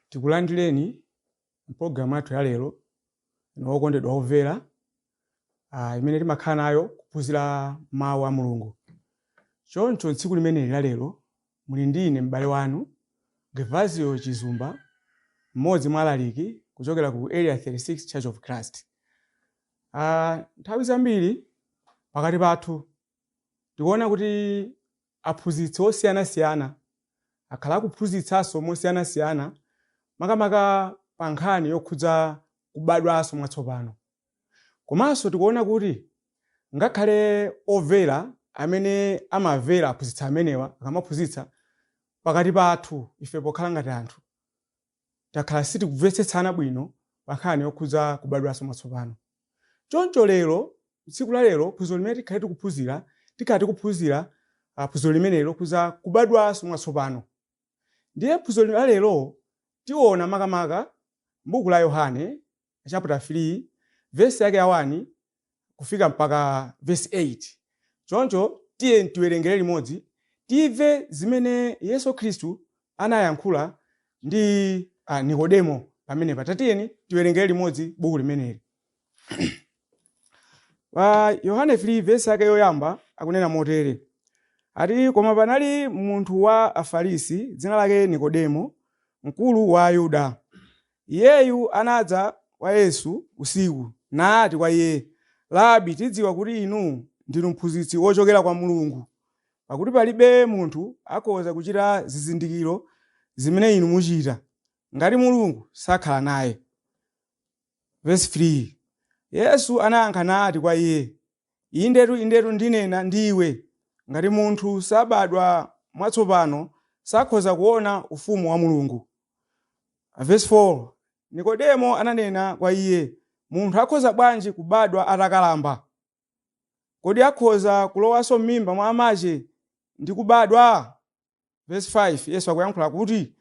Tikulandireni mpologalamu yathu ya lero, inu okondedwa omvera, imene timakhala nayo kuphunzira mawu a Mulungu. Choncho tsiku limeneli la lero muli ndi ine m'bale wanu Gervasio Chizumba, mmodzi mwa alaliki kuchokera ku Area 36 Church of Christ. Nthawi zambiri pakati pathu tikuona kuti aphunzitsi osiyanasiyana akhala akuphunzitsanso mosiyanasiyana, makamaka pa nkhani yokhudza kubadwanso mwatsopano. Komanso tikuona kuti ngakhale omvera amene amamvera aphunzitsi amenewa akamaphunzitsa, pakati pathu ife pokhala ngati anthu takhala sitikumvetsetsana bwino pa nkhani yokhudza kubadwanso mwatsopano. Choncho lero, tsiku la lero, phunziro limene tikhale tikuphunzira, tikhala tikuphunzira phunziro limeneli lokhudza kubadwanso mwatsopano. Ndiye phunziro la lero tiona makamaka m'buku la Yohane chapter 3 verse yake ya 1 kufika mpaka verse 8. Choncho tiye tiwerengere limodzi, timve zimene Yesu Khristu anayankhula ndi Nikodemo pamenepa. Tatiyeni tiwerengere limodzi buku limeneli. Pa Yohane 3 verse yake yoyamba akunena motere, ati, "Koma panali munthu wa Afarisi dzina lake Nikodemo, mkulu wa Ayuda. Iyeyu anadza kwa Yesu usiku, nati kwa iye, 'Rabi, tidziwa kuti inu ndinu mphunzitsi wochokera kwa Mulungu, pakuti palibe munthu akhoza kuchita zizindikiro zimene inu muchita, ngati Mulungu sakhala naye.'" Verse 3, Yesu anayankha nati kwa iye, "Indetu, indetu, ndinena ndi iwe, ngati munthu sabadwa mwatsopano, sakhoza kuona ufumu wa Mulungu." Verse 4, Nikodemo ananena kwa iye, "Munthu akhoza bwanji kubadwa atakalamba? Kodi akhoza kulowanso m'mimba mwa amache ndi kubadwa?" Verse 5, Yesu akuyankhula kuti,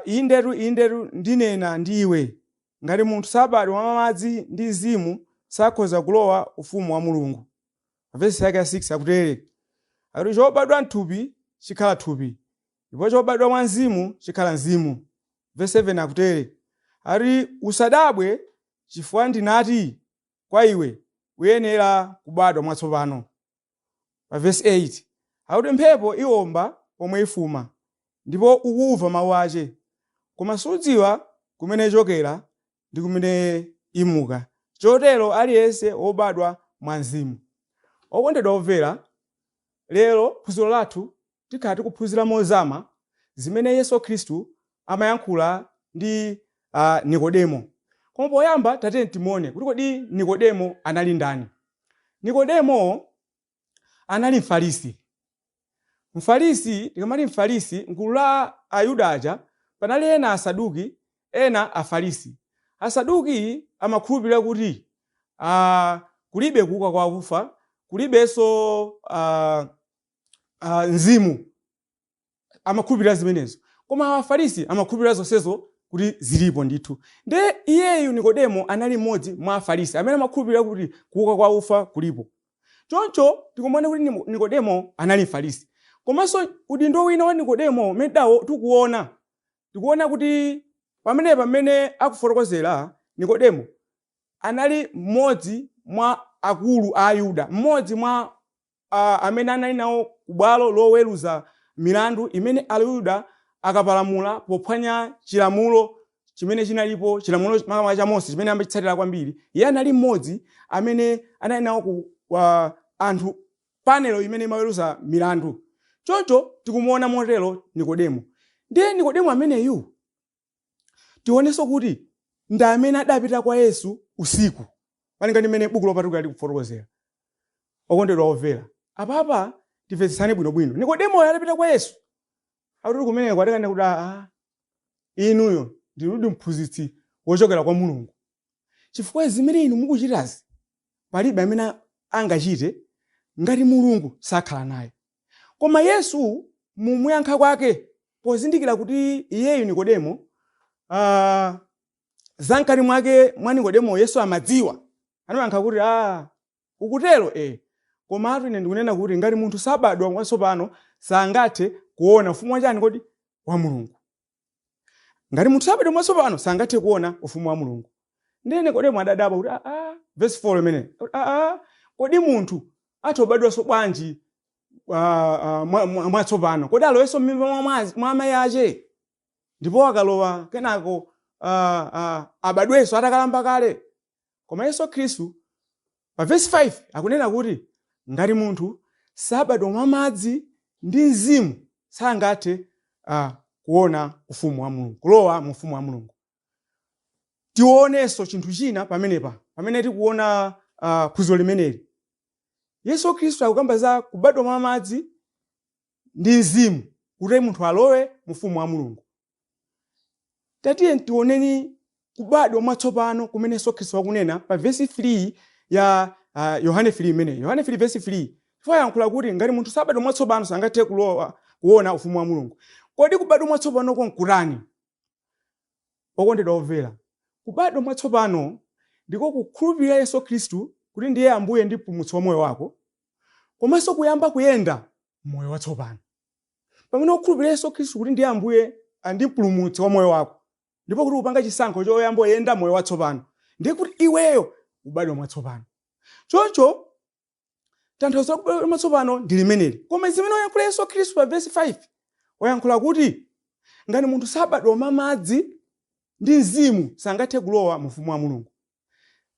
"Indetu, indetu, ndinena ndi iwe, ngati munthu sabadwa mwa madzi ndi mzimu, sakhoza kulowa ufumu wa Mulungu." Verse yake ya 6 akutere, akuti, "Chobadwa mthupi chikhala thupi, ndipo chobadwa mwa mzimu chikhala mzimu." Verse 7 akutere, ati, "Usadabwe chifukwa ndinati kwa iwe, uyenera kubadwa mwatsopano." Pa verse 8 akuti, "Mphepo iwomba pomwe ifuna, ndipo ukumva mawu ache, koma sudziwa kumene ichokera ndi kumene imuka. Chotero aliyense wobadwa mwa mzimu." Okondedwa omvera, lero phunziro lathu tikhala tikuphunzira mozama zimene Yesu Khristu amayankhula ndi Nikodemo. Koma poyamba tatiyeni timuone kuti kodi Nikodemo anali ndani. Nikodemo anali Mfarisi. Mfarisi, tikamati Mfarisi, mgulu la Ayuda aja panali ena Asaduki, ena Afarisi. Asaduki amakhulupirira kuti kulibe kuuka kwa akufa, kulibenso mzimu, amakhulupirira zimenezo. Koma Afarisi amakhulupirira zonsezo kuti zilipo ndithu. Nde iyeyu Nikodemo anali mmodzi mwa Afarisi amene amakhulupirira kuti kuuka kwa akufa kulipo. Choncho tikumaona kuti Nikodemo anali Mfarisi. Komanso udindo wina wa Nikodemo umene dawo tikuona kuti pamene pamene akufotokozera, Nikodemo anali mmodzi mwa akulu a Ayuda, mmodzi mwa amene anali nawo kubwalo loweruza milandu imene Ayuda akapalamula pophwanya chilamulo chimene chinalipo, chilamulo makamaka cha Mose chimene amachitsatira kwambiri. Iye anali mmodzi amene anali nawo ku anthu panelo imene imaweruza milandu. Choncho tikumuona motero Nikodemo. Ndiye Nikodemo ameneyu tionenso kuti ndi amene adapita kwa Yesu usiku, malinga ndi mmene buku lopatulika likufotokozera. Okondedwa omvera, apapa timvetsetsane bwinobwino. Nikodemoyo adapita kwa Yesu, akuti kumeneko adakane kuti, "Aa, inuyo ndinudi mphunzitsi wochokera kwa Mulungu, chifukwa zimene inu mukuchitazi palibe amene angachite ngati Mulungu sakhala naye." Koma Yesu mumuyankha kwake, pozindikira kuti iyeyu Nikodemo, zamkati mwake mwa Nikodemo Yesu amadziwa, anayankha kuti, "Ukutero? Komatu ine ndikunena kuti ngati munthu sabadwa mwatsopano, sangathe kuona ufumu wachani kodi? Wa Mulungu." Ngati munthu sabadwa mwatsopano sangathe kuona ufumu wa Mulungu. Ndiye Nikodemo adadabwa kuti aa, verse 4 imene, aa, kodi munthu atha kubadwanso bwanji mwatsopano? Kodi alowenso m'mimba mwa amayi ache? Ndipo akalowa kenako abadwenso atakalamba kale? Koma Yesu Khristu pa verse 5 akunena kuti ngati munthu sabadwa mwa madzi ndi mzimu sangathe kuona ufumu wa Mulungu, kulowa mu ufumu wa Mulungu. Tionenso chinthu china pamenepa pamene tikuona phunziro limeneli. Yesu Khristu akukamba za kubadwa mwa madzi ndi mzimu kuti munthu alowe mu ufumu wa Mulungu. Tatiye tioneni kubadwa mwatsopano kumene Yesu Khristu akunena pa vesi 3 ya Yohane 3 imeneyi. Yohane 3 vesi 3 chifukwa yankhula kuti ngati munthu sabadwa mwatsopano sangathe kulowa kuona ufumu wa Mulungu. Kodi kubadwa mwatsopanoko nkutani? Okondedwa omvera, kubadwa mwatsopano ndiko kukhulupirira Yesu Khristu kuti ndiye Ambuye ndi Mpulumutsi wa moyo wako, komanso kuyamba kuyenda moyo watsopano. Pamene ukhulupirira Yesu Khristu kuti ndiye Ambuye ndi Mpulumutsi wa moyo wako, ndipo kuti upanga chisankho choyamba kuyenda moyo watsopano, ndiye kuti iweyo ubadwa mwatsopano. Choncho tanthauzo la kubadwa mwatsopano ndi limeneli. Koma zimene wayankhula Yesu Khristu pa vesi 5, wayankhula kuti ngati munthu sabadwa mwa madzi ndi mzimu sangathe kulowa mu ufumu wa Mulungu.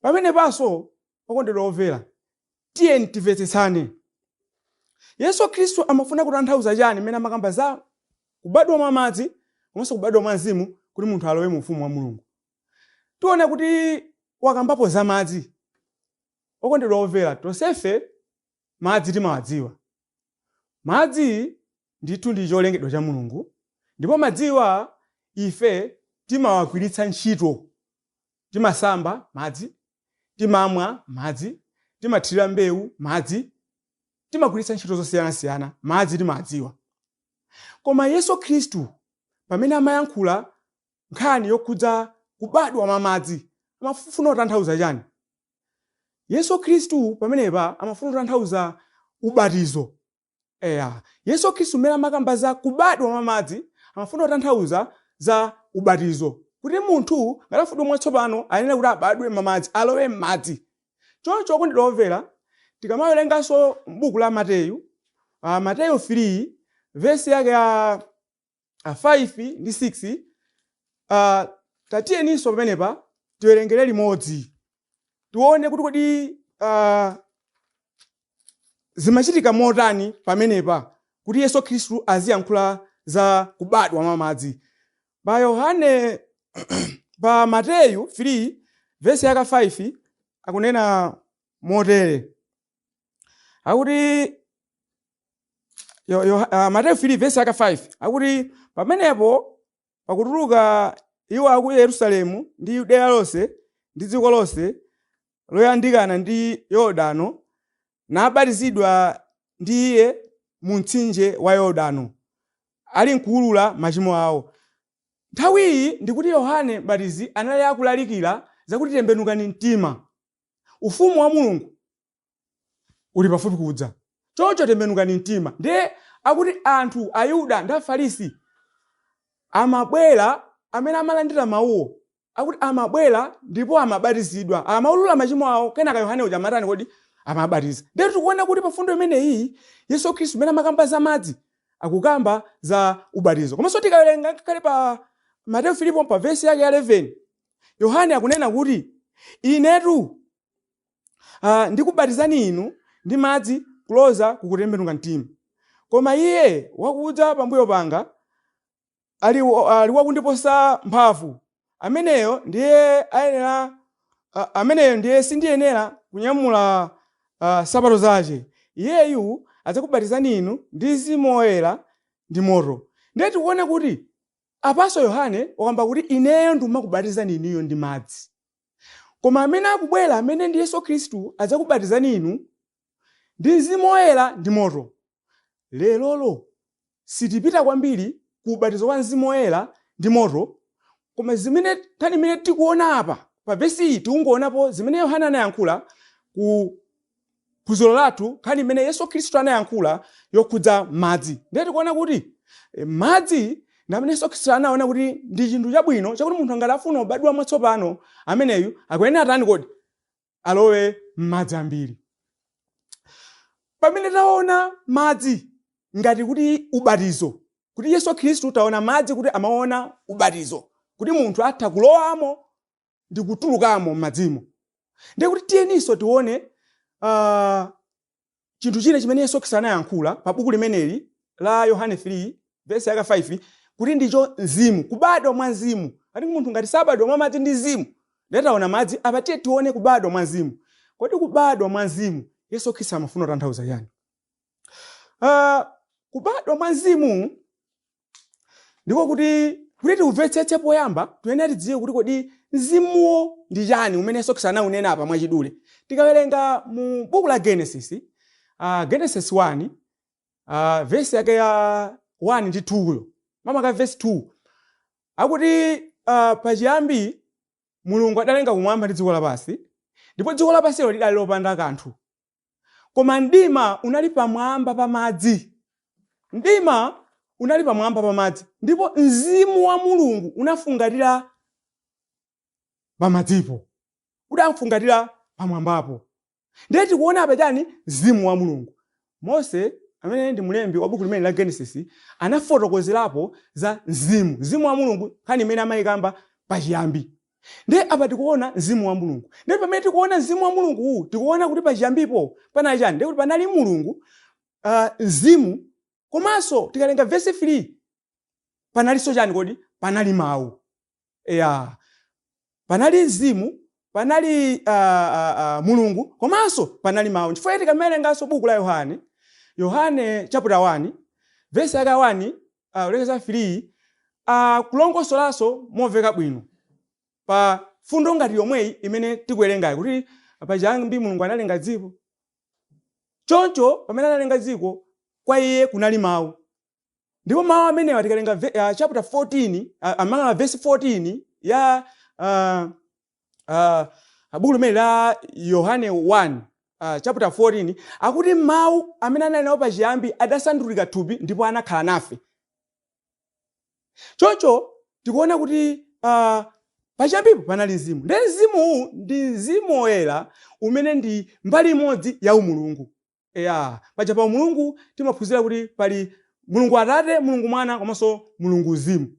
Pamenepanso, okondedwa omvera, tiyeni timvetsetsane. Yesu Khristu amafuna kutanthauza chani mmene amakamba za kubadwa mwa madzi komanso kubadwa mwa mzimu kuti munthu alowe mu ufumu wa Mulungu? Tione kuti wakambapo za madzi. Okondedwa omvera, tonsefe madzi timawadziwa. Madzi ndithu ndi cholengedwa cha Mulungu, ndipo madziwa ife timawagwiritsa ntchito. Timasamba madzi, timamwa madzi, timathirira mbewu madzi, timagwiritsa ntchito zosiyanasiyana, madzi timawadziwa. Koma Yesu Khristu pamene amayankhula nkhani yokhudza kubadwa mwa madzi, amafuna kutanthauza chani? Yesu Khristu pamenepa amafuna kutanthauza ubatizo. Eya, Yesu Khristu mmene amakamba za kubadwa mwa madzi amafuna kutanthauza za ubatizo, kuti munthu ngati afuna mwatsopano ayenera kuti abadwe m'madzi, alowe m'madzi. Choncho okondedwa omvera, tikamawerenganso m'buku la Mateyu, Mateyu 3 vesi yake ya 5 ndi 6, tatiyeninso pamenepa tiwerengere limodzi, tione kuti kodi zimachitika motani pamenepa kuti Yesu Khristu aziyankhula za kubadwa mwa madzi. Pa Yohane, pa Mateyu 3 vesi yaka 5 akunena motere, akuti Mateyu 3 vesi yaka 5 akuti pamenepo pakutuluka iwo aku Yerusalemu ndi Yudeya lonse ndi dziko lonse loyandikana ndi Yorodano, nabatizidwa ndi iye mu mtsinje wa Yorodano, ali nkuwulula machimo awo. Nthawi iyi ndikuti Yohane Mbatizi anali akulalikira zakuti tembenukani mtima, ufumu wa Mulungu uli pafupi kudza, choncho tembenukani mtima. Ndiye akuti anthu Ayuda ndi Afarisi amabwera, amene amalandira mawuwo, akuti amabwera ndipo amabatizidwa, amaulula machimo awo, kenaka Yohane uja amatani kodi? Amabatiza. Ndiye tikuona kuti pa fundo imeneyi Yesu Khristu mmene amakamba za madzi akukamba za ubatizo. Komanso tikawerenga ngakhale pa Mateyu 3 pa vesi yake ya 11, Yohane akunena kuti inetu ndikubatizani inu ndi madzi kuloza kukutembenuka mtima, koma iye wakudza pambuyo panga ali wakundiposa mphamvu, ameneyo ndiye ayenera, ameneyo ndiye sindiyenera kunyamula sapato zace, iyeyu adzakubatizani inu ndi Mzimu Woyera ndi moto. Ndiye tikuona kuti apanso Yohane wakamba kuti ineyo ndimakubatizani inuyo ndi madzi, koma amene akubwera, amene ndi Yesu Khristu, adzakubatizani inu ndi Mzimu Woyera ndi moto. Lerolo sitipita kwambiri ku ubatizo wa Mzimu Woyera ndi moto, koma zimene nkhani imene tikuona apa pa vesi iyi, tikungoonapo zimene Yohane anayankhula ku phunziro lathu, nkhani imene Yesu Khristu anayankhula yokhudza madzi. Ndiye tikuona kuti madzi Ndi amene Yesu Khristu anaona kuti ndi chinthu chabwino chakuti munthu ngati afuna kubadwa mwatsopano, ameneyu akuyenera atani kodi? Alowe m'madzi ambiri. Pamene taona madzi ngati kuti ubatizo, kuti Yesu Khristu taona madzi kuti amaona ubatizo, kuti munthu atha kulowamo ndi kutulukamo m'madzimo, ndiye kuti tiyeninso tione chinthu china chimene Yesu Khristu anayankhula pa buku limeneli la Yohane 3 verse yaka 5, kuti ndicho mzimu, kubadwa mwa mzimu. Ati munthu ngati sabadwa mwa madzi ndi mzimu. Ndiye taona madzi apa, tiye tione kubadwa mwa mzimu. Kodi kubadwa mwa mzimu Yesu Khristu amafuna kutanthauza chani? Kubadwa mwa mzimu ndiko kuti tiumvetsetse, poyamba tiyenera tidziwe kuti kodi mzimuwo ndi chani umene Yesu Khristu anaunena apa. Mwachidule, tikawerenga mu buku la Genesis, Genesis 1, verse yake ya 1 ndi 2 yo, mamaka verse 2, akuti pachiyambi Mulungu adalenga kumwamba ndi dziko lapansi, ndipo dziko lapansilo lidali lopanda kanthu, koma mdima unali pamwamba pa madzi. Mdima unali pamwamba pa madzi, ndipo mzimu wa Mulungu unafungatira pamadzipo, udamfungatira pamwambapo. Ndiye tikuona apa chani? Mzimu wa Mulungu. Mose amene ndi mlembi wa buku limene la Genesis anafotokozerapo za mzimu wa Mulungu, nkhani imene amayikamba pachiyambi. Ndiye apa tikuona mzimu wa Mulungu. Ndiye pamene tikuona mzimu wa Mulungu uwu, tikuona kuti pachiyambipo panali chani? Ndiye kuti panali Mulungu, mzimu, komanso tikalenga verse 3 panalinso chani kodi? Panali mawu. Ya, panali mzimu, panali Mulungu, komanso panali mawu. Chifukwa tikamawerenganso buku la Yohane, Yohane chapter 1 verse yake 1 kulekeza 3, kulongosolanso momveka bwino pa fundo ngati yomweyi imene tikuwerengayi, kuti pachiyambi Mulungu analenga dziko. Choncho pamene analenga dziko, kwa iye kunali mawu, ndipo mawu amenewa tikalenga chapter 14, amanga verse 14 ya buku limene la Yohane 1, chapter 14, akuti mawu amene anali nawo pachiyambi adasandulika thupi ndipo anakhala nafe. Choncho tikuona kuti pachiyambipo panali mzimu. Ndiye mzimuwu ndi mzimu woyera umene ndi mbali imodzi ya umulungu. Ya, paja pa umulungu timaphunzira kuti pali Mulungu Atate, Mulungu Mwana, komanso Mulungu Mzimu.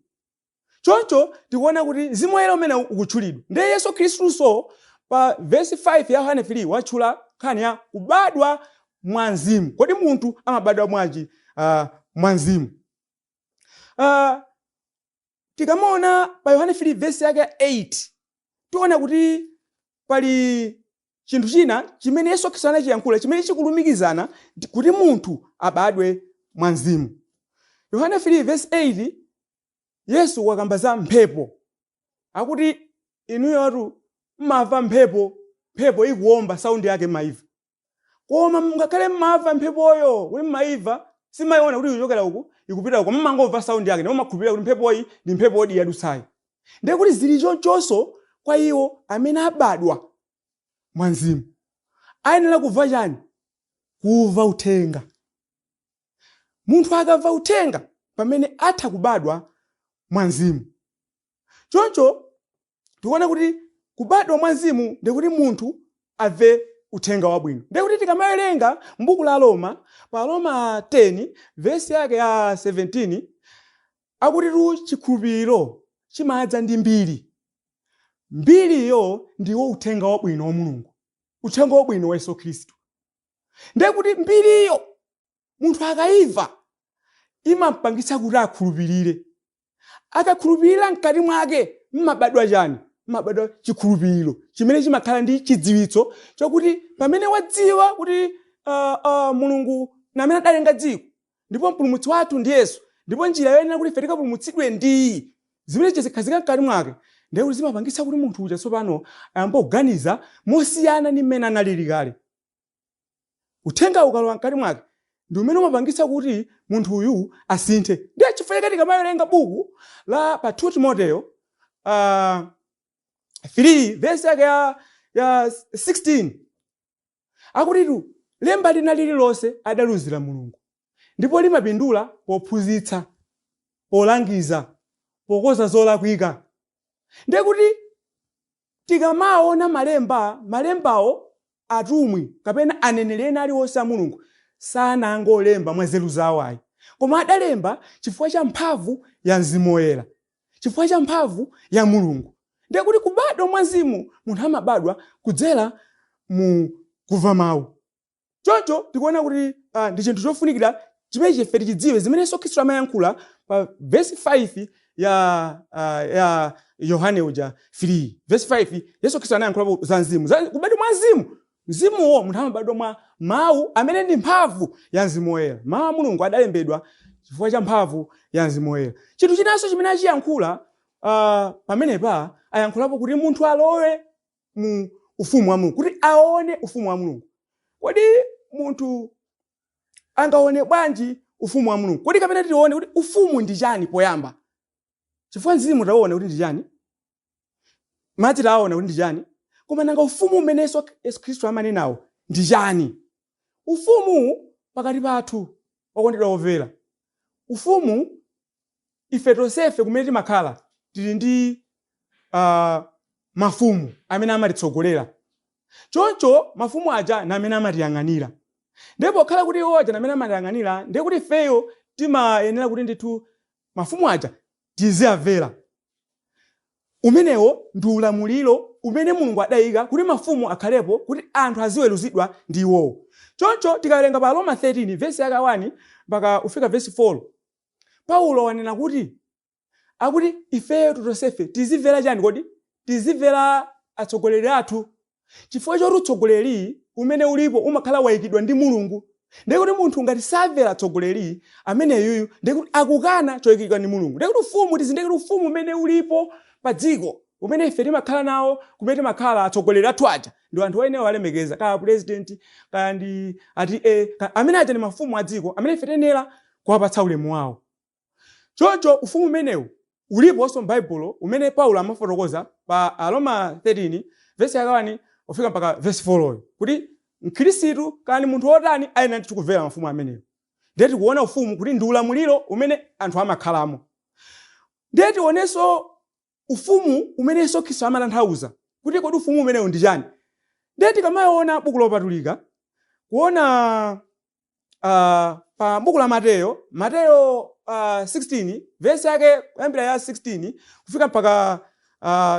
Choncho tikuona kuti mzimu woyera umene ukutchulidwa. Ndiye Yesu Khristuso pa vesi 5 ya Yohane 3 watchula nkhani ya kubadwa mwa mzimu. Kodi munthu amabadwa mwachi? Mwa mzimu. Tikamaona pa Yohane 3 vesi yake 8, tiona kuti pali chinthu china chimene Yesu Khristu anachiyankhula chimene chikulumikizana kuti munthu abadwe mwa mzimu. Yohane 3 vesi 8, Yesu wakamba za mphepo, akuti inuyotu mmamva mphepo, mphepo ikuwomba, sound yake mmaimva, koma ngakhale mmamva mphepoyo kuti mmaimva, simayiona kuti ikuchokera uku ikupita uku, mmangomva sound yake ndipo makhulupirira kuti mphepoyi ndi mphepo yadutsayi. Ndiye kuti zili chonchonso kwa iwo amene abadwa mwa mzimu. Ayenera kumva chani? Kumva uthenga. Munthu akamva uthenga, pamene atha kubadwa mwa mzimu. Choncho tikuona kuti kubadwa mwa mzimu ndikuti munthu amve uthenga wabwino. Ndiye kuti tikamawerenga m'buku la Roma, pa Roma 10 vesi yake ya 17, akuti tu chikhulupiriro chimadza ndi mbiri. Mbiriyo ndiwo uthenga wabwino wa Mulungu, uthenga wabwino wa Yesu Khristu. Ndiye kuti mbiriyo munthu akayimva imampangitsa kuti akhulupirire. Akakhulupirira, mkati mwake mmabadwa chani? Mmabadwa chikhulupiriro chimene chimakhala ndi chidziwitso chakuti pamene wadziwa kuti Mulungu namene adalenga dziko, ndipo mpulumutsi wathu ndi Yesu, ndipo njira yoyenera kuti ife tikapulumutsidwe ndi zimene zikhazika mkati mwake, ndiye kuti zimapangitsa kuti munthu uja tsopano ayambe kuganiza mosiyana ndi mmene analili kale. Uthenga ukalowa mkati mwake ndi umene umapangitsa kuti munthu uyu asinthe. Ndiye chifukwa chake tikamawerenga buku la pa 2 Timoteyo 3 verse yake ya 16, akutitu lemba lina lililonse adaluzira Mulungu ndipo limapindula pophunzitsa, Polangiza, pokonza zolakwika. Ndiye kuti tikamaona malemba, malembawo atumwi kapena aneneri ena aliwonse a Mulungu sanangolemba mwa nzeru zawo ayi, koma adalemba chifukwa cha mphamvu ya Mzimu Woyera, chifukwa cha mphamvu ya Mulungu. Ndiye kuti kubadwa mwa mzimu, munthu amabadwa kudzera mu kumva mawu. Choncho tikuona kuti ndi chinthu chofunikira chimene ife tichidziwe, zimene Yesu Khristu amayankhula pa vesi 5 ya Yohane uja 3 vesi 5. Yesu Khristu anayankhulapo za mzimu, za kubadwa mwa mzimu. Mzimuwo, munthu amabadwa mwa mawu amene ndi mphamvu ya Mzimu Woyera. Mawu a Mulungu adalembedwa chifukwa cha mphamvu ya Mzimu Woyera. Chinthu chinanso chimene achiyankhula pamenepa, ayankhulapo kuti munthu alowe mu ufumu wa Mulungu, kuti aone ufumu wa Mulungu. Kodi munthu angaone bwanji ufumu wa Mulungu? Kodi kapena tione kuti ufumu ndi chani poyamba? Chifukwa mzimu taona kuti ndi chani, madzi taona kuti ndi chani, koma nanga ufumu umene Yesu Khristu amanenawo ndi chani? Ufumu pakati pathu, okondedwa omvera, ufumu, ife tonsefe kumene timakhala tili ndi mafumu amene amatitsogolera. Choncho mafumu aja na amene amatiyang'anira. Ndipo pokhala kuti iwo aja na amene amatiyang'anira, ndiye kuti ifeyo timayenera kuti ndithu mafumu aja tiziyamvera. Umenewo ndi ulamuliro umene Mulungu adayika kuti mafumu akhalepo, kuti anthu aziweruzidwa ndi iwowo. Choncho tikawerenga pa Roma 13 vesi yaka 1 mpaka ufika vesi 4, Paulo wanena kuti, akuti ifeyo tonsefe tizimvera chani? Kodi tizimvera atsogoleri athu, chifukwa choti utsogoleri umene ulipo umakhala wayikidwa ndi Mulungu. Ndiye kuti munthu ngati samvera atsogoleri ameneyuyu, ndiye kuti akukana choyikidwa ndi Mulungu. Ndiye kuti ufumu, tizindikire kuti ufumu umene ulipo pa dziko, umene ife timakhala nawo, kumene timakhala, atsogoleri athu aja ndi anthu oyenera walemekeza, kaya president, kaya ndi ati amene aja ndi mafumu a dziko amene ife tiyenera kuwapatsa ulemu wawo. Choncho ufumu umenewu uliponso m'Baibulo, umene Paulo amafotokoza pa Aroma 13 vesi yaka 1 kufika mpaka vesi 4, kuti mkhristu kani munthu wotani ayenera ndithu kumvera mafumu amenewo. Ndiye tikuona ufumu kuti ndi ulamuliro umene anthu amakhalamo. Ndiye tionenso ufumu umene Yesu Khristu amatanthauza, kuti kodi ufumu umenewu ndi chani? Ndiye tikamaona buku lopatulika, kuona pa buku la Mateyo, Mateyo 16 vesi yake kuyambira ya 16 kufika mpaka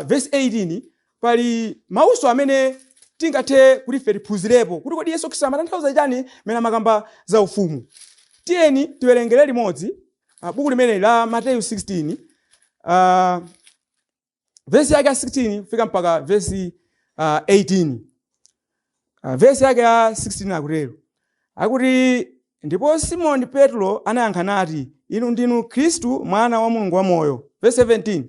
vesi 18, pali mawuso amene tingathe kuti ife tiphunzirepo kuti kodi Yesu Khristu amatanthauza chani mene amakamba za ufumu. Tiyeni tiwerengere limodzi buku limeneli la Mateyu 16, vesi yake ya 16 kufika mpaka vesi 18. Vesi yake ya 16 akutero, akuti, "Ndipo Simoni Petro anayankha nati, 'Inu ndinu Khristu, Mwana wa Mulungu wamoyo.'" Vesi 17,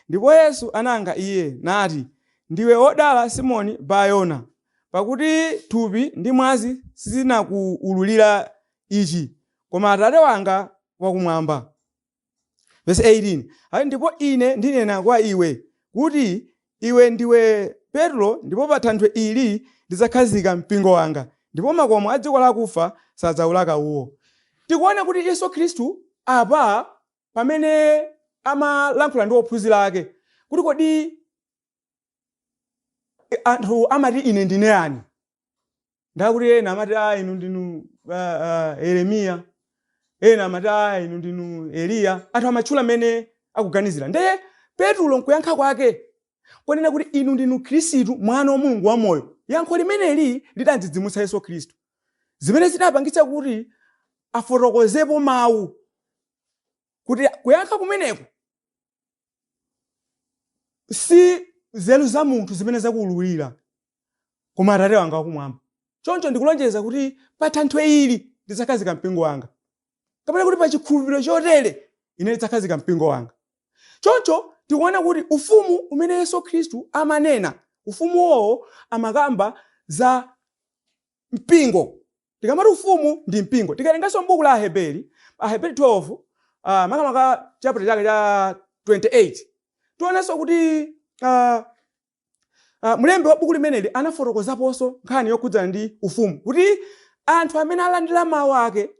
"Ndipo Yesu anayankha iye nati, 'Ndiwe wodala, Simoni Bayona, pakuti thupi ndi mwazi sizinakuululira ichi, koma Atate wanga wakumwamba.'" Verse 18 ali, "Ndipo ine ndinena kwa iwe kuti iwe ndiwe Petro, ndipo pa thanthwe ili ndidzakhazika mpingo wanga, ndipo makomo a dziko lakufa sadzaulaka uwo." Tikuona kuti Yesu Khristu apa, pamene amalankhula ndi ophunzira ake kuti, "Kodi anthu amati ine ndine yani?" Ndakuti ena amati, "A, inu ndinu Yeremiya," ena amati, "A, inu ndinu Eliya." Anthu amatchula mmene akuganizira. Ndiye Petulo nkuyankha kwake kunena kuti, "Inu ndinu Khristu, Mwana wa Mulungu wamoyo." Yankho limeneli lidadzidzimutsa Yesu Khristu, zimene zidapangitsa kuti afotokozepo mawu kuti kuyankha kumeneku si nzeru za munthu zimene zakuululira, koma Atate wanga wakumwamba. Choncho ndikulonjeza kuti pa thanthwe ili ndidzakhazika mpingo wanga, kapena kuti pa chikhulupiriro chotere ine ndidzakhazika mpingo wanga. Choncho tikuona kuti ufumu umene Yesu Khristu amanena, ufumuwo amakamba za mpingo. Tikamati ufumu, ndi mpingo. Tikawerenganso m'buku la Aheberi, Aheberi 12, makamaka chapter chake cha 28, tionanso kuti mlembi wa buku limeneli anafotokozaponso nkhani yokhudzana ndi ufumu, kuti anthu amene alandira mawu ake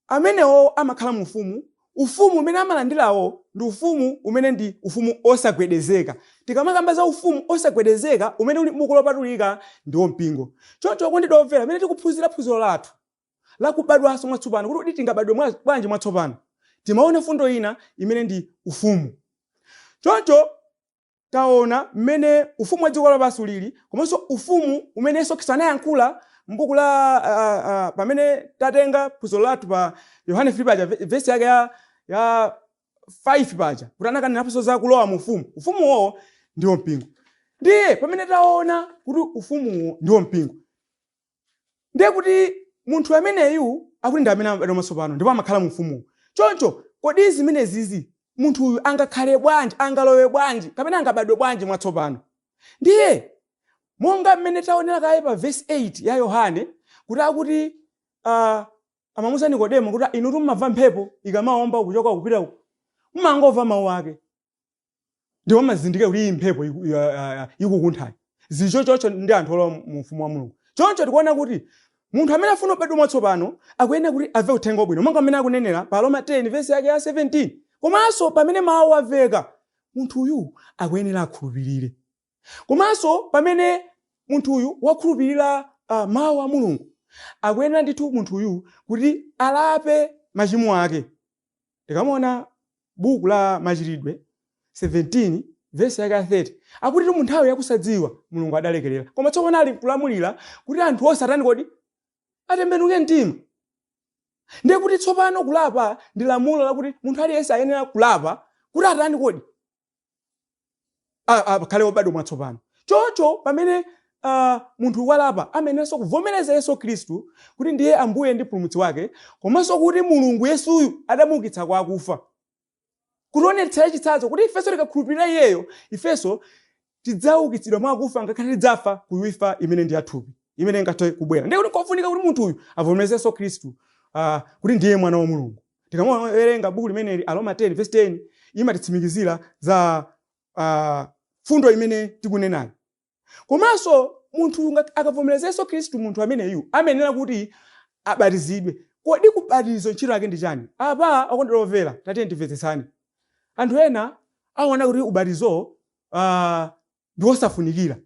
amenewo amakhala mu ufumu. Ufumu umene amalandirawo ndi ufumu umene ndi ufumu osagwedezeka. Tikamakamba za ufumu osagwedezeka umene uli m'buku lopatulika, ndiwo mpingo. Choncho okondedwa omvera, amene tikuphunzira phunziro lathu lakubadwanso mwatsopano, kuti kodi tingabadwe bwanji mwatsopano, timaona fundo ina imene ndi ufumu. Choncho taona mmene ufumu wa dziko lapansi ulili, komanso ufumu umene Yesu Khristu anayankhula m'buku la pamene tatenga phunziro lathu pa Yohane 3 paja, vesi yake ya 5 paja, kuti anakanenaponso za kulowa mu ufumu. Ufumuwo ndiwo mpingo. Ndiye pamene taona kuti ufumuwo ndiwo mpingo, ndiye kuti munthu ameneyu akuti ndi amene amabadwa mwatsopano ndipo amakhala mu ufumuwo. Choncho kodi zimenezizi munthu uyu angakhale bwanji, angalowe bwanji, kapena angabadwe bwanji mwatsopano? Ndiye monga mmene taonera kaye pa vesi 8 ya Yohane, kuti akuti amamuuza Nikodemo kuti inu mumamva mphepo ikamawomba kuchoka kupita uku, mumangomva mawu ake ndipo mumazindikira kuti iyi mphepo ikukunthayi. Zichochocho ndi anthu olowa mu ufumu wa Mulungu. Choncho tikuona kuti munthu amene afuna kubadwa mwatsopano akuyenera kuti amve uthenga wabwino, monga mmene akunenera pa Roma 10 vesi yake ya 17. Komanso pamene mawu amveka, munthuyu akuyenera akhulupirire. Komanso pamene munthuyu wakhulupirira mawu a Mulungu, akuyenera ndithu munthuyu kuti alape machimo ake. Tikamaona buku la Machitidwe 17 vesi yake ya 30, akuti mu nthawi yakusadziwa Mulungu adalekerera, koma tsopano ali nkulamulira kuti anthu onse atani kodi? Atembenuke mtima. Ndiye kuti tsopano kulapa ndi lamulo lakuti munthu aliyense ayenera kulapa kuti atani kodi? Akhale wobadwa mwatsopano. Choncho pamene munthu walapa, amayeneranso kuvomereza Yesu Khristu kuti ndiye Ambuye ndi Mpulumutsi wake, komanso kuti Mulungu Yesuyu adamuukitsa kwa akufa, kutionetsera chitsanzo kuti ifenso tikakhulupirira iyeyo, ifenso tidzaukitsidwa mwa akufa, ngakhale tidzafa ku imfa imene ndi yathupi imene ingathe kubwera. Ndiye kuti kofunika kuti munthu uyu avomereze Yesu Khristu kuti ndiye mwana wa Mulungu. Tikamawerenga buku limeneli, Aroma 10 verse 10, imatitsimikizira za fundo imene tikunenayo. Komanso munthu akavomereza Yesu Khristu, munthu ameneyu amayenera kuti abatizidwe. Kodi kubatizo ntchito yake ndi chani? Apa okondedwa omvera, tatiye timvetsetsane. Anthu ena aona kuti ubatizo ndi wosafunikira.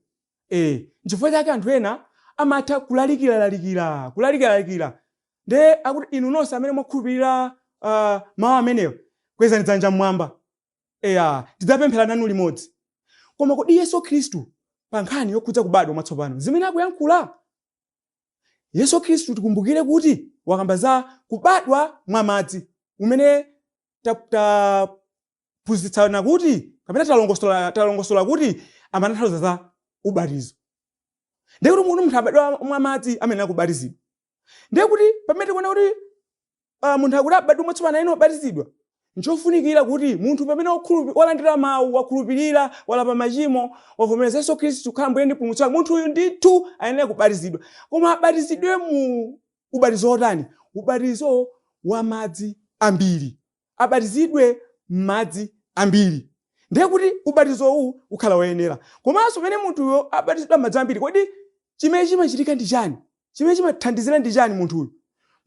Nchifukwa chake anthu ena amatha kulalikiralalikira, kulalikiralalikira, nde akuti inu nonse amene mwakhulupirira mawu amenewa, kwezani dzanja mmwamba, eya, tidzapemphera nanu limodzi. Koma kodi Yesu Khristu pa nkhani yokhudza kubadwa mwatsopano, zimene akuyankhula Yesu Khristu, tikumbukire kuti wakamba za kubadwa mwa madzi, umene taphunzitsana kuti kapena talongosola kuti amatanthauza za ubatizo. Ndiye kuti munthu abadwa mwa madzi amene akubatizidwa. Ndiye kuti pamene tikuona kuti munthu akuti abadwe mwatsopano ayenera kubatizidwa, nchofunikira kuti munthu pamene walandira mawu, wakhulupirira, walapa machimo, wavomereza Yesu Khristu kukhala Mbuye ndi Mpulumutsi wake, munthu uyu ndithu ayenera kubatizidwa. Koma abatizidwe mu ubatizo wotani? Ubatizo wa madzi ambiri. Abatizidwe m'madzi ambiri. Ndiye kuti ubatizo uwu ukhala woyenera. Komanso pamene munthuyo abatizidwa m'madzi ambiri, kodi chimene chimachitika ndi chani? Chimene chimathandizira ndi chani munthuyu?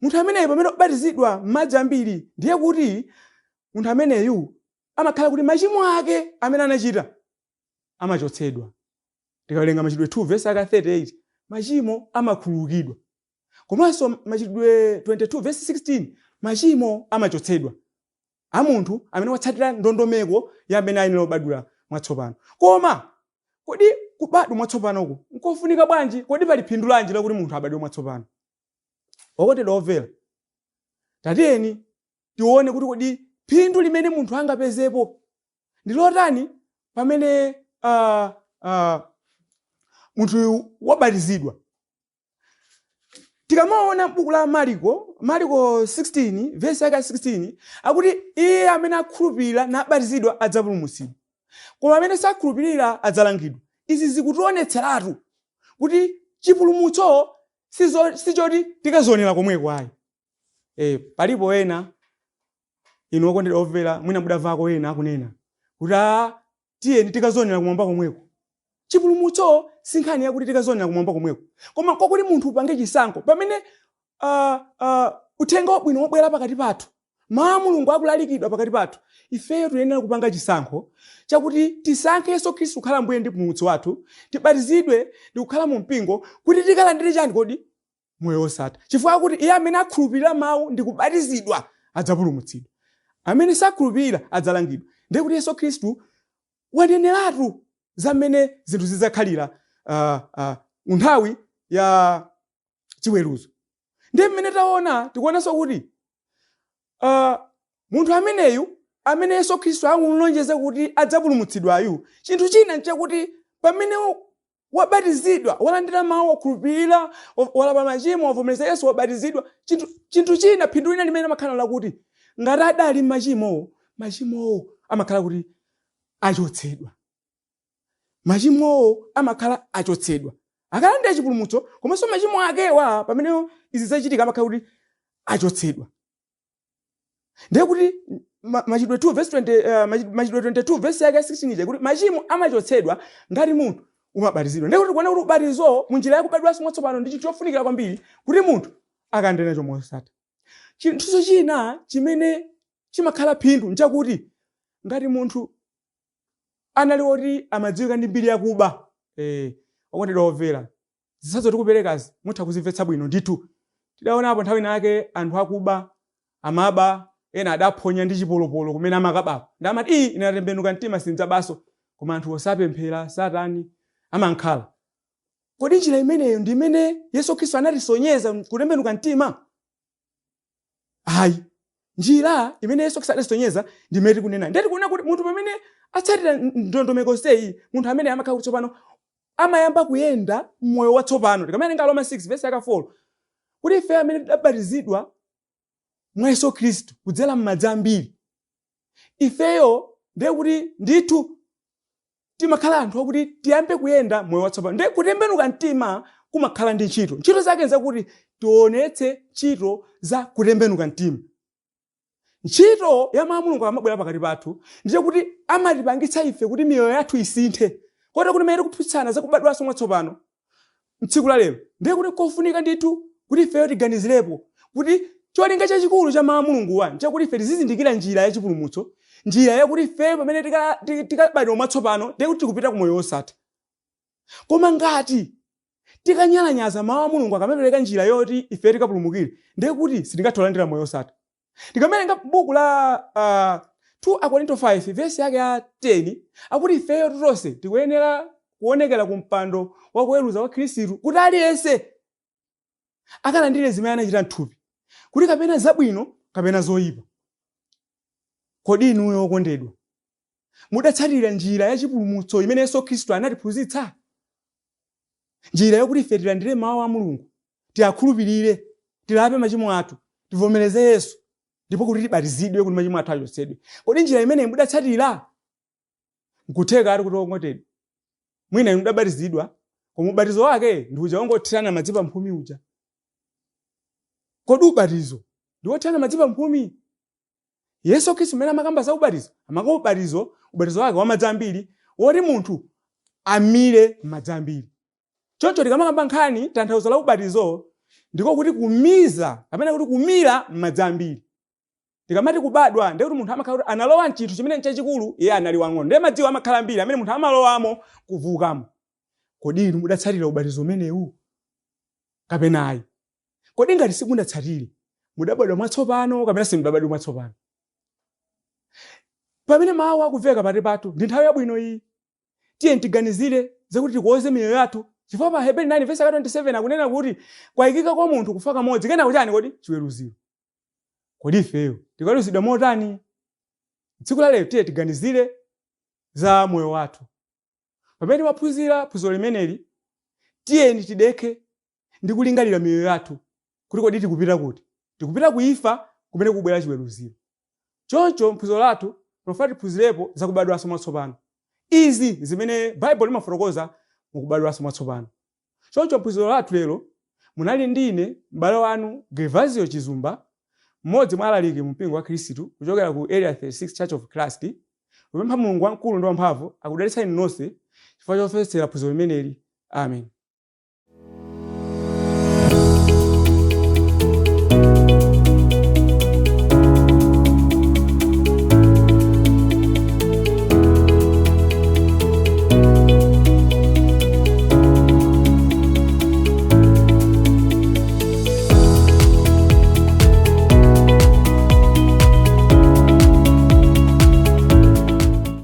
Munthu ameneyu pamene wabatizidwa m'madzi ambiri, ndiye kuti munthu ameneyu amakhala kuti machimo ake amene anachita amachotsedwa. Tikawerenga Machitidwe 2 verse yake 38, machimo amakhululukidwa. Komanso Machitidwe 22 verse 16, machimo amachotsedwa a munthu amene watsatira ndondomeko ya amene ayenera kubadwira mwatsopano. Koma kodi kubadwa mwatsopanoku nkofunika bwanji? Kodi pali phindu lanji lakuti munthu abadwe mwatsopano? Okondedwa omvera, tatiyeni tione kuti kodi phindu limene munthu angapezepo ndi lotani pamene munthu wabatizidwa. Tikamaona buku la Mariko, Mariko 16 verse yake 16, akuti iye amene akhulupirira nabatizidwa adzapulumutsidwa, koma amene sakhulupirira adzalangidwa. Izi zikutionetseratu kuti chipulumutso sichoti tikazionera komweko ayi. Palipo ena inu okondedwa omvera, mwina mudamvako ena akunena kuti tiyeni tikazionera kumwamba komweko. Chipulumutso si nkhani yakuti tikazionera kumwamba komweko, koma nkokuti munthu upange chisankho pamene uthenga wabwino wabwera pakati pathu. Mawu a Mulungu akulalikidwa pakati pathu, ifeyo tiyenera kupanga chisankho chakuti tisankhe Yesu Khristu kukhala Mbuye ndi Mpulumutsi wathu, tibatizidwe ndi kukhala mu mpingo kuti tikalandire chani kodi? Moyo wosatha. Chifukwa kuti iye amene akhulupirira mawu ndi kubatizidwa adzapulumutsidwa, amene sakhulupirira adzalangidwa. Ndiye kuti Yesu Khristu waneneratu za mmene zinthu zidzakhalira nthawi ya chiweruzo. Ndiye mmene taona, tikuonanso kuti munthu ameneyu amene Yesu Khristu akumulonjeza kuti adzapulumutsidwayu, chinthu china nchakuti pamene wabatizidwa, walandira mawu, wakhulupirira, walapa machimo, wavomereza Yesu, wabatizidwa, chinthu china, phindu lina limene amakhala lakuti ngati adali machimowo, machimowo amakhala kuti achotsedwa. Machimowo amakhala achotsedwa. Akalandira chipulumutso, komanso machimo akewa pamene izi zachitika amakhala kuti achotsedwa. Ndiye kuti Machitidwe 2 verse 20, Machitidwe 22 verse yake 16 ija kuti machimo amachotsedwa ngati munthu umabatizidwa. Ndiye kuti kuona kuti ubatizo munjira yakubadwanso mwatsopano ndi chinthu chofunikira kwambiri kuti munthu akalandire nacho moyo wosatha. Chinthuso china chimene chimakhala phindu nchakuti ngati munthu anali woti amadziwika ndi mbiri yakuba, okondedwa omvera, zitsanzo tikuperekazi mutha kuzimvetsa bwino ndithu. Tidaonapo nthawi inake anthu akuba amaba, ena adaphonya ndi chipolopolo kumene amakabako, ndi amati ii ine atembenuka mtima sindidzabanso, koma anthu osapemphera satani amankhala. Kodi njira imeneyo ndi imene Yesu Khristu anatisonyeza kutembenuka mtima? Ayi, njira imene Yesu Khristu anatisonyeza ndi imene tikunena. Ndiye tikuona kuti munthu pamene atsatira ndondomeko seyi, munthu amene amakhala kuti tsopano amayamba kuyenda moyo watsopano. Tikamawerenga Roma 6 verse yaka 4 kuti ife amene tidabatizidwa mwa Yesu Khristu kudzera m'madzi ambiri, ifeyo ndiye kuti ndithu timakhala anthu akuti tiyambe kuyenda moyo watsopano. Ndiye kutembenuka mtima kumakhala ndi ntchito. Ntchito zake nzakuti tionetse ntchito za kutembenuka mtima. Ntchito ya mawu a Mulungu amabwera pakati pathu ndiye kuti amatipangitsa ife kuti miyoyo yathu isinthe, kotero kuti mmene tikuphunzitsana za kubadwanso mwatsopano mtsiku la lero, ndiye kuti kofunika ndithu kuti ifeyo tiganizirepo kuti cholinga chachikulu cha mawu a Mulunguwa nchakuti ife tizizindikira njira ya chipulumutso, njira yakuti ifeyo pamene tikabadwa mwatsopano ndiye kuti tikupita ku moyo wosatha. Koma ngati tikanyalanyaza mawu a Mulungu akamapereka njira yoti ife tikapulumukire, ndiye kuti sitingathe kulandira moyo wosatha. Tikamawerenga buku la 2 Akorinto 5 verse yake ya 10 akuti ifeyo tonse tikuyenera kuonekera ku mpando wakuweruza wa Khristu kuti aliyense akalandire zimene anachita mthupi, kuti kapena zabwino kapena zoyipa. Kodi inuyo okondedwa mudatsatira njira ya chipulumutso imene Yesu Khristu anatiphunzitsa? Njira yakuti ife tilandire mawu a Mulungu, tiyakhulupirire, tilape machimo athu, tivomereze Yesu, ndipo kuti tibatizidwe kuti machimo athu achotsedwe. Kodi njira imeneyi mudatsatira? Nkutheka ali kuti okondedwa, mwina inu mudabatizidwa, koma ubatizo wake ndi uja wongothirana madzi pamphumi uja. Kodi ubatizo ndi wothirana madzi pamphumi? Yesu Khristu mmene amakamba za ubatizo, amakamba ubatizo wake wa madzi ambiri, woti munthu amire madzi ambiri. Choncho tikamakamba nkhani tanthauzo la ubatizo ndiko kuti kumiza kapena kuti kumira madzi ambiri. Tikamati kubadwa ndiye kuti munthu amakhala kuti analowa mchinthu chimene nchachikulu, iye anali wang'ono. Ndiye madziwo amakhala ambiri amene munthu amalowamo kuvukamo. Kodi inu mudatsatira ubatizo umenewu kapena ayi? Kodi ngati simudatsatire, mudabadwa mwatsopano kapena simudabadwe mwatsopano? Pamene mawu akumveka pakati pathu, ndi nthawi yabwino iyi. Tiye tiganizire zakuti tikuoze miyoyo yathu, chifukwa pa Aheberi 9 verse 27 akunena kuti kwayikika kwa munthu kufa kamodzi, kenako chani kodi? Chiweruziro. Kodi ifeyo tikaweruzidwa motani? Tsiku la lero tiye tiganizire za moyo wathu. Pamene timaphunzira phunziro limeneli, tiyeni tidekhe ndi kulingalira miyoyo yathu kuti kodi tikupita kuti? Tikupita kuimfa kumene kubwera chiweruziro. Choncho mphunziro lathu timafuna tiphunzirepo za kubadwanso mwatsopano. Izi zimene Baibulo limafotokoza mukubadwanso mwatsopano. Choncho mphunziro lathu lero munali ndine m'bale wanu Gervasio Chizumba, mmodzi mwa alaliki mu mpingo wa Khristu kuchokera ku Area 36 Church of Christ, kupempha Mulungu wamkulu ndi wamphamvu akudalitseni nonse chifukwa chomvetsera phunziro limeneli. Amen.